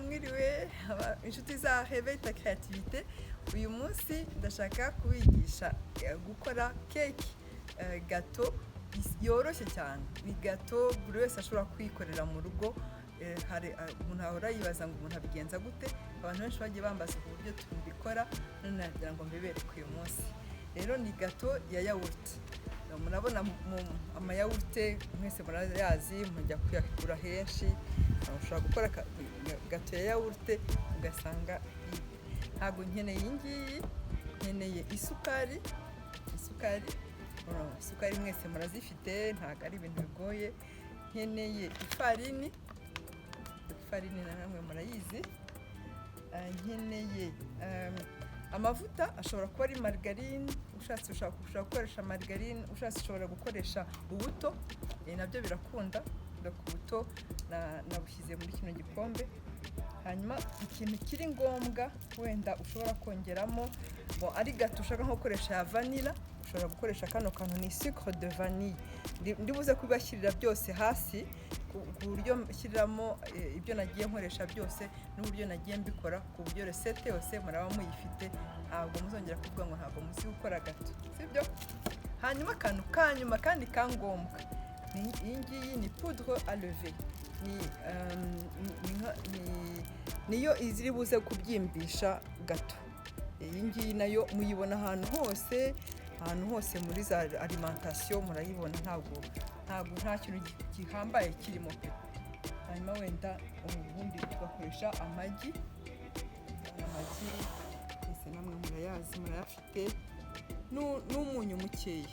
Mwiriwe inshuti za Réveil ta Créativité. Uyu munsi ndashaka kubigisha gukora keke, gâteau yoroshye cyane. Ni gâteau buri wese ashobora kwikorera mu rugo. Hari umuntu ahora yibaza ngo umuntu abigenza gute. Abantu benshi bagiye bambaza uburyo tubikora, none nagira ngo mbibereke uyu munsi. Rero ni gâteau ya yaourt. Murabona amayawurute mwese murayazi, mujya kuyagura henshi. Ushobora gukora gâteau ya yaourt ugasanga ntabwo nkeneye iyi ngiyi, nkeneye isukari. Isukari mwese murazifite, ntabwo ari ibintu bigoye. Nkeneye ifarini, ifarini na namwe murayizi. Nkeneye amavuta, ashobora kuba ari margarine, ushatse ushobora gukoresha margarine, ushatse ushobora gukoresha ubuto, nabyo birakunda. Ubuto nabushyize muri kino gikombe. Hanyuma ikintu kiri ngombwa wenda ushobora kongeramo, ari gâteau ushaka nko gukoresha ya vanilla, ushobora gukoresha kano kantu, ni sucre de vanille. Ndibuze kubibashyirira byose hasi ku buryo nshyiriramo ibyo nagiye nkoresha byose n'uburyo nagiye mbikora, ku buryo recette yose muraba muyifite, ntabwo muzongera kuvuga ngo ntabwo muzi gukora gâteau, sibyo? Hanyuma akantu ka nyuma kandi ka ngombwa ni iyi ngiyi, ni poudre à lever, niyo iziri buze kubyimbisha gâteau. Iyi ngiyi nayo muyibona ahantu hose, ahantu hose muri za alimentation murayibona, ntabwo nta kintu gihambaye kirimo pe. Hanyuma wenda ubundi tugakoresha amagi. Amagi mwese namwe murayazi, murayafite, n'umunyu mukeya.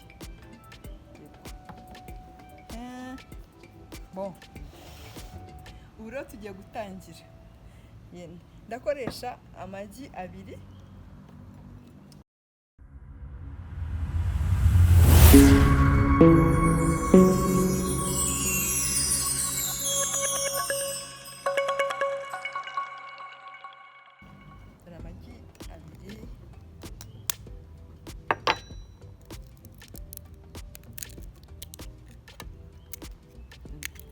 Bon, ubu rero tugiye gutangira. Ndakoresha amagi 2. Dore amagi 2.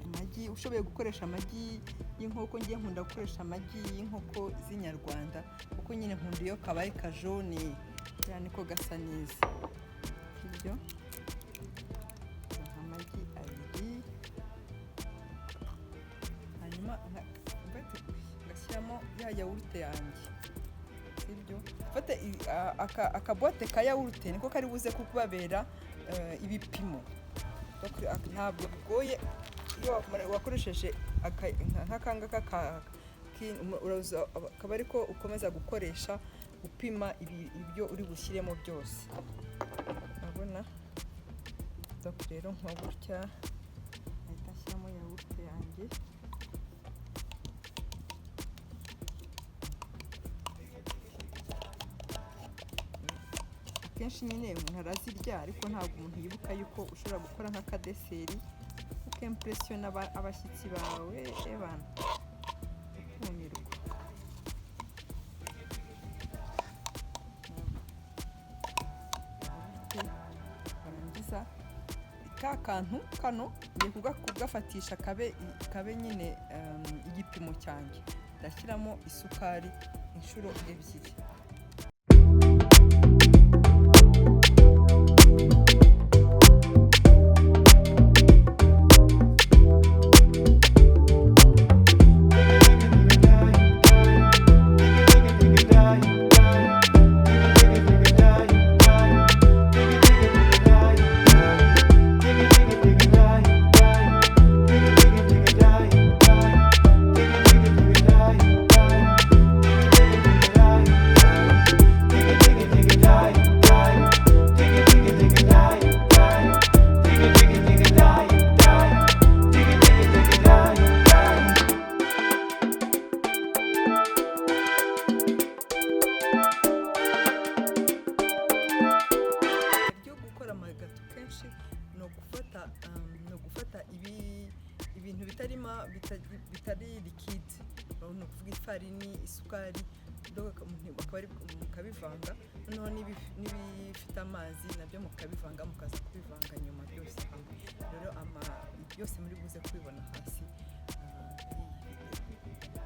Amagi, ushoboye gukoresha amagi y'inkoko, ngiye nkunda gukoresha amagi y'inkoko z'inyarwanda, kuko nyine nkunda iyo kabaye kajone, kariya niko gasa neza. Sibyo? Amagi 2, hanyuma ngashyiramo ya yawurute yanjye, sibyo? Fata akabote ka yawurute, niko kari buze kukubabera ibipimo. Ntabwo bigoye iyo wakoresheje nk'akangaka, akaba ariko ukomeza gukoresha upima ibyo uri bushyiremo byose. Urabona rero nka gutya ahita ashyiramo yawurute yanjye. Akenshi nyine umuntu arazirya, ariko ntabwo umuntu yibuka yuko ushobora gukora nk'akadessert ukempresiyona abashyitsi bawe, ebana ukumirwa. Warangiza ka kantu kano ngiye kugafatisha kabe nyine igipimo cyanjye. Ndashyiramo isukari inshuro 2. Ryo gukora amagâteau kenshi ni ugufata ibintu bitari liquide, ni ukuvuga ifarini, isukari, mukabivanga, noneho n'ibifite amazi nabyo mukabivanga, mukaza kubivanga nyuma byose hamwe. Rero byose muri buze kubibona hasi, muri iyi video.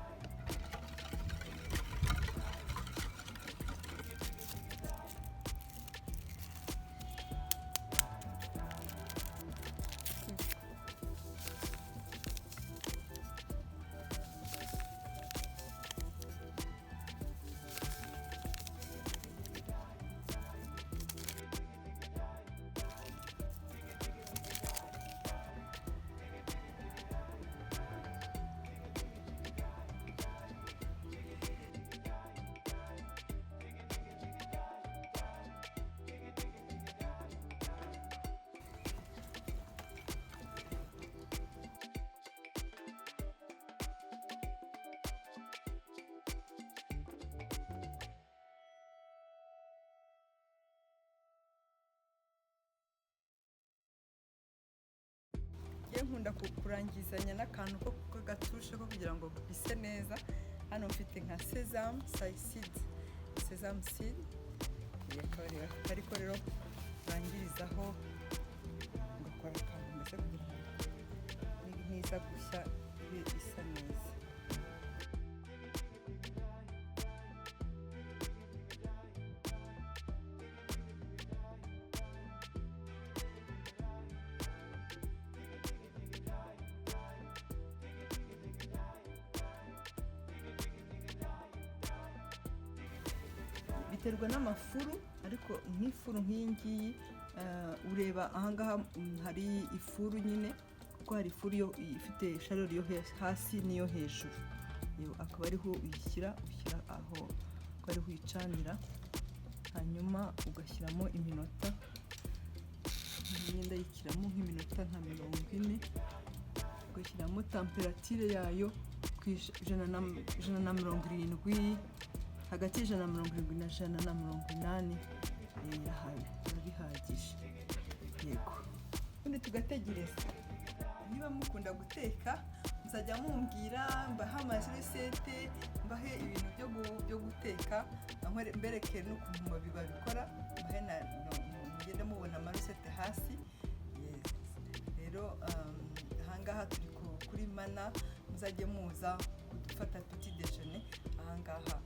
Ngiye nkunda kurangizanya n'akantu ko k'agatushe ko kugira ngo bise neza. Hano mfite nka sesame seed, sesame seed. Iyi akaba ariko rero urangirizaho, ugakora akantu mbese kugira ngo niza gushya ibe isa neza. Biterwa n'amafuru, ariko nk'ifuru nk'iyi ngiyi, ureba ahangaha, hari ifuru nyine, kuko hari ifuru yo ifite chaleur yo hasi n'iyo hejuru. Iyo akaba ariho uyishyira, ushyira aho, akaba ariho uyicanira, hanyuma ugashyiramo iminota. Imyenda yikiramo nk'iminota nka 40, ugashyiramo température yayo ku 170, hagati ya 170 na 180, biba bihagije. Yego, ubundi tugategereza. Niba mukunda guteka, muzajya mumbwira mbahe ama recettes, mbahe ibintu byo guteka, mbereke n'ukuntu babikora, mbahe na mugende mubona ama recettes hasi. Yes. Rero ahangaha turi kuri Mana, muzajye muza kudufata petit déjeuner ahangaha.